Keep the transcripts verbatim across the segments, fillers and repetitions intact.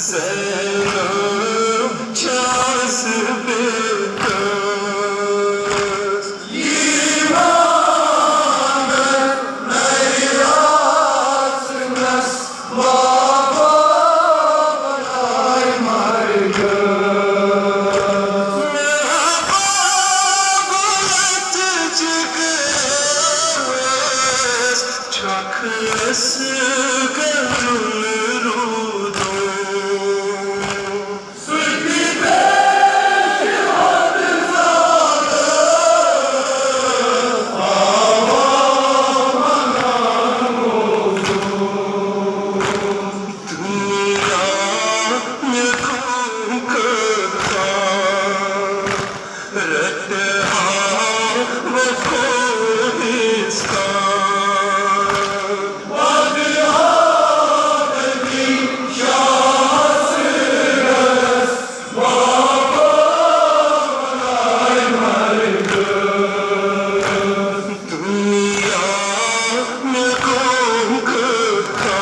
زینب چھَس بے کس۔ یِوان نَرِ آسنَس بابا بناے مرگ۔ مےٚ بابا لتہٕ جگرس چھۄکھ اَسہِ گرُن روٗدمُت۔ دنیا مےٚ کم کٔرتھا، رٹہٕ ہا بہٕ کوہستان۔ دنیا مےٚ کم کٔرتھا،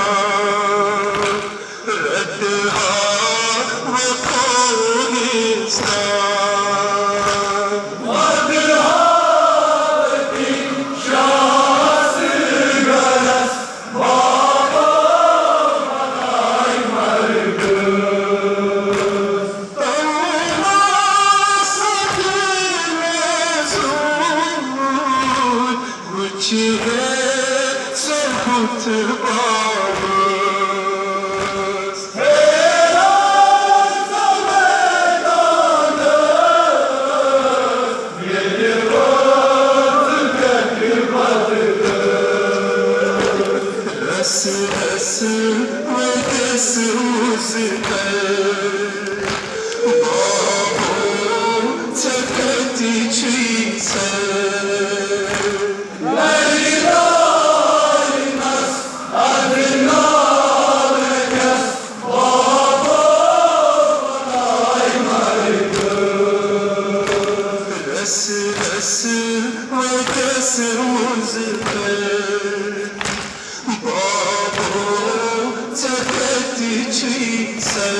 رٹہٕ ہا بہٕ کوہستان۔ وٕچھ ہے سۄ بُتھ بابس۔ رس رس وتس مُزتر، بابو ژےٚ کتہِ چھُے سر؟ رس رس وتس مُزتر، بابو ژےٚ کتہِ چھُے سر؟